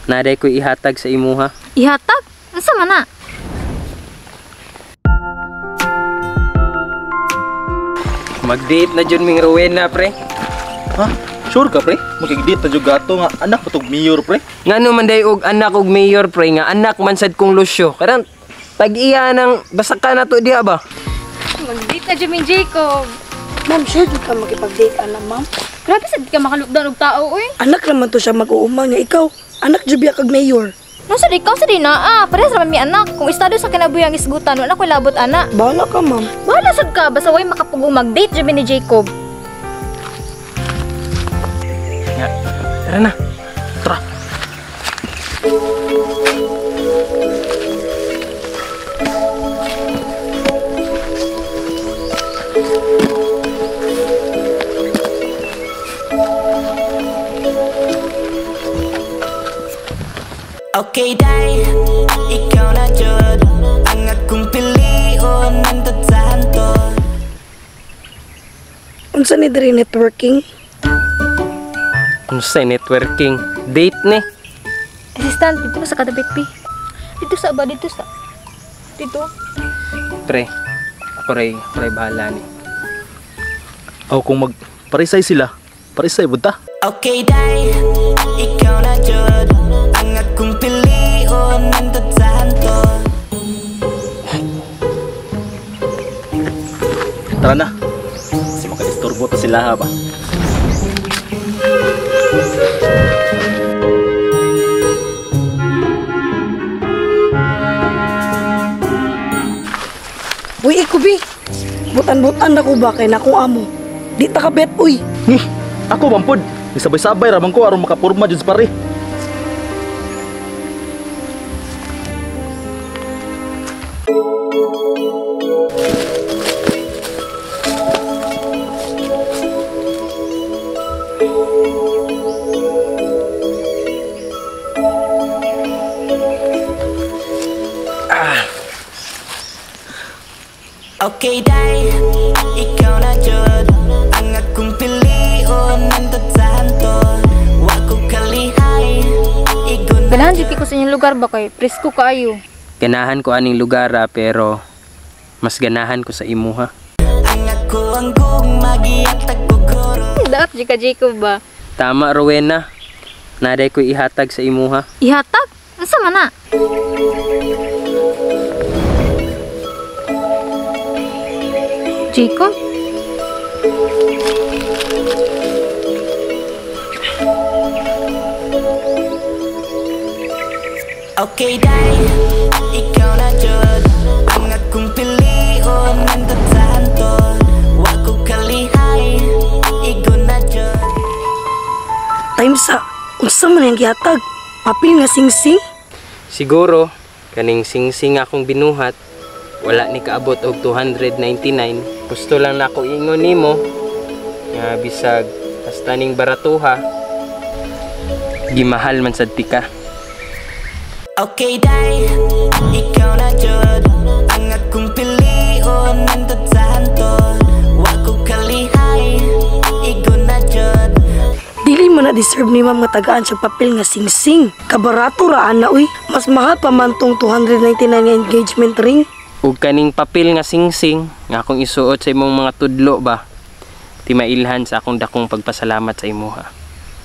Naday ko ihatag sa imuha. Ihatag? Unsa man na? Mag-date na jud ming Rowena, pre. Ha? Sure ka, pre? Makig-date na jud gato nga anak patog mayor, pre. Ngano man day og anak og mayor, pre, nga anak man sad kong Lucio. Karang tag-iya nang basta ka na to diha ba? Mag-date na jud ming Jacob. Ma'am, sure jud ka makipag-date ana, ma'am? Grabe sad ka makalugdan og tao, oy. Anak naman to siya mag-uumang niya. Ikaw, anak jud biya kag mayor. No sad ikaw sad naa, parehas ra man mi anak. Kung estado sa kinabuhi ang isgutan, wala koy labot ana. Bahala ka, ma'am. Bahala sad ka basta way makapugong mag-date jud mi ni Jacob. Nga, tara na. Tara. Okay, day, ikaw na jud ang akong pilion nandot sa hantod. Unsa ni diri networking? Unsa networking? Date ni. Assistant, dito na sa kadabit, pi. Dito sa ba? Dito sa. Dito. Pre, ako ray bahala ni. O kung mag parisay sila, parisay bunta. Okay, day, ikaw na jud ang akong pilion nandot sa hantod. Tara na. Kasi makadisturbo ta sila ha ba. Uy, ikubi. Butan-butan na ko ba kay nakong amo. Di ta ka bet, uy. Ngih, ako mampod. Sabay-sabay ra man ko aron makapurma jud sa pare. Okay, day, ikaw na jud ang akong pilion nandot sa hantod. Wa ko kalihay, igo na. Ganahan jud ko sa inyong lugar ba kay presko kaayo. Ganahan ko aning lugar pero mas ganahan ko sa imuha. Ang ako ang gugma, giatag ko goro. Daot jud ka Jacob ba? Tama, Rowena. Naday ko ihatag sa imuha. Ihatag? Unsa man na? Jacob? Okay, day, ikaw na jud ang akong pilion nandot sa hantod. Wa ko kalihay, igo na jud. Time sa unsa man ang gihatag? Papel nga singsing? Siguro kaning singsing akong binuhat wala ni kaabot og 299. Gusto lang nako ingon nimo nga bisag hasta ning baratuha, gimahal man sad tika. Okay, day, ikaw na jud ang akong pilion nandot sa hantod. Wa ko kalihay, igo na jud. Dili man na deserve ni ma'am nga tagaan siya papel nga singsing. Kabarato ra ana, uy. Mas mahal pa man tong 299 nga engagement ring. Ug kaning papel nga singsing nga akong isuot sa imong mga tudlo ba, timailhan sa akong dakong pagpasalamat sa imuha.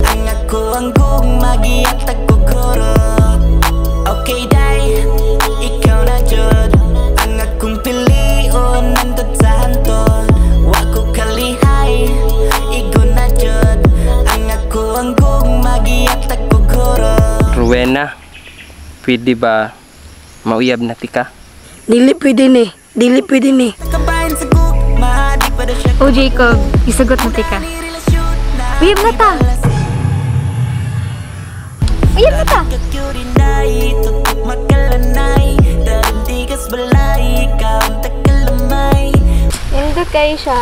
Ang ako ang gugma, giatag ko goro. Okay, day, ikaw na jud ang akong pilion nandot sa hantod. Wa ko kalihay, igo na jud ang ako ang gugma, giatag ko goro. Rowena, pwede ba mauyab na tika? Dili pwede ni, dili pwede ni. Kabayan sa gugma, di pa daw siya. Oh Jacob, isagot na tika. Uyab na ta. Uyab na ta. Nindot kayo siya.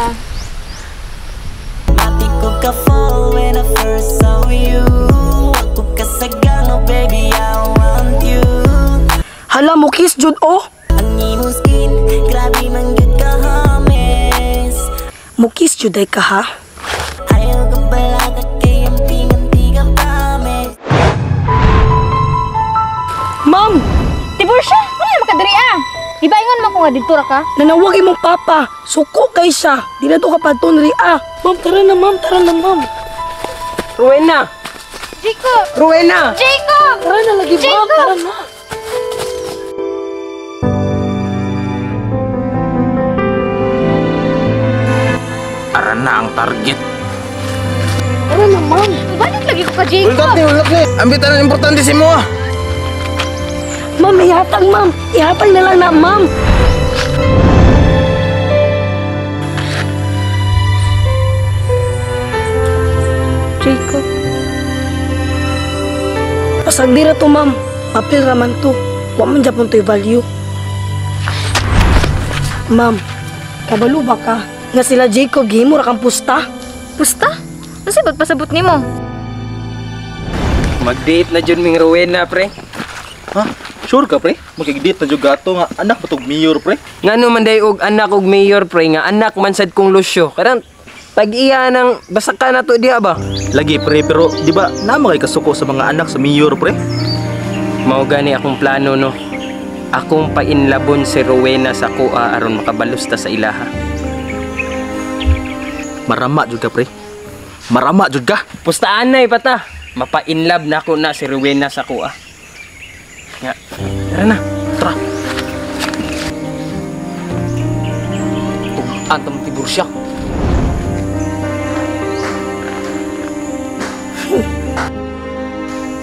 Mati ko ka fall when I first saw you. Ako kasagano, baby, I want you. Hala mo kiss jud oh. Ang imong skin, grabe man gyud ka hames. Mo kiss jud ay ka ha. Ayaw ka balaga kay ang tingan-tingan promise. Di ba ingon man ko nga didto ra ka? Nanawag imong papa. Suko kay siya. Di na to kapadton ri ah. Ma'am, tara na ma'am, tara na ma'am. Rowena! Jacob! Rowena! Jacob! Tara na lagi ma'am, tara na. Ara na ang target. Tara na ma'am. Balik lagi ko ka, Jacob. Ulgat ni, ulgat ni. Ang bitan importante si mo ah. Ma'am, ihatag ma'am. Ihatag na lang na ma'am. Jacob. Pasagdi ra to ma'am. Papel ra man to. Wa man japon to'y value. Ma'am, kabalo ba ka? Nga sila Jacob gihimo ra kang pusta. Pusta? Unsa ba't pasabot nimo? Mag-date na jud ming Rowena, pre. Ha? Sure ka pre? Makig-date na jud gato nga anak pa tog mayor pre. Ngano man day og anak og mayor, pre, nga anak man sad kong Lucio. Karang tag-iya ng basta ka na to diha ba? Lagi pre, pero di ba naa kay kasuko sa mga anak sa mayor pre? Mao gani akong plano no. Akong painlabon si Rowena sa kuha aron makabalos ta sa ilaha. Marama jud ka pre. Marama jud ka. Pustaan na pata. Mapainlab na ako na si Rowena sa kuha. Nga, tara na. Tara. Antam tibur siya.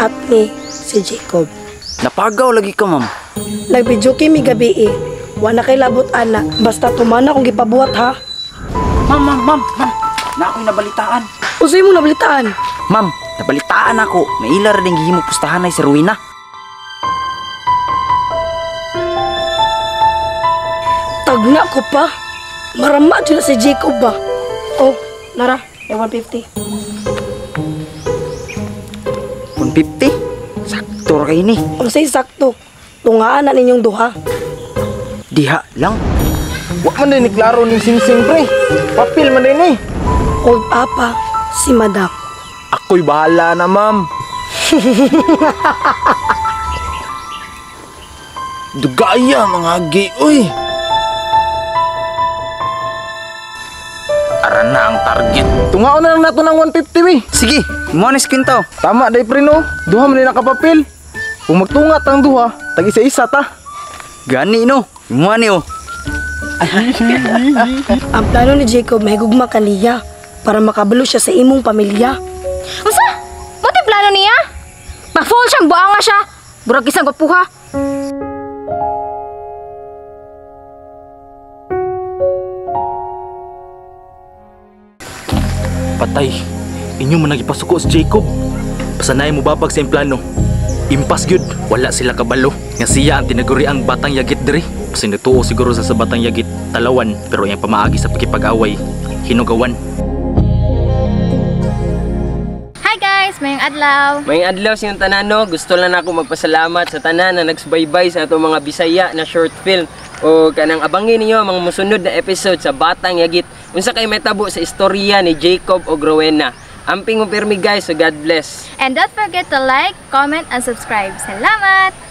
At ni si Jacob. Napagaw lagi ka, ma'am. Nagbijoke mi gabi eh. Wa na kay labot ana. Basta tumana kung gipabuhat ha. Ma'am, ma'am, ma'am, ma'am. Na ako'y nabalitaan. Unsay mo nabalitaan? Ma'am, nabalitaan ako. Naila ra din gihimo pustahan ay si Rowena. Tagna ko pa. Marama jud na si Jacob ba. Oh, nara, may 150. 150? Sakto ra kay ni. Unsay sakto? Tungaan na ninyong duha. Diha lang. Wa man din ni klaro ning singsing pre. Papel man din ni. Old papa, si madam. Ako'y bahala na ma'am. Dugaya mga gi, uy. Ara na ang target. Tungaon na lang nato ng 150 we. Sige, mo ni kwento. Tama day pre no. Duha man din nakapapil. Kung magtunga tang duha, tag isa-isa ta. Gani no. Mo ni oh. Ang plano ni Jacob mahigugma kaniya para makabalo siya sa imong pamilya. Unsa? Mo ti plano niya? Pa-full siyang buanga siya. Burag isang gwapuha. Patay. Inyo man nagipasuko si Jacob. Pasanay mo babag sa implano. Impas gyud, wala sila kabalo. Nga siya ang tinaguri ang batang yagit diri. Kasi nagtuo siguro sa batang yagit talawan, pero iyang pamaagi sa pakipag-away hinugawan. Hi guys, mayong adlaw. May adlaw sa inyong tanan no. Gusto lang ako magpasalamat sa tanan na nagsubaybay sa atong mga Bisaya na short film o kanang abangin ninyo ang mga musunod na episode sa Batang Yagit. Unsa kay mahitabo sa istorya ni Jacob og Rowena. Amping mo pirmi guys, so God bless. And don't forget to like, comment, and subscribe. Salamat!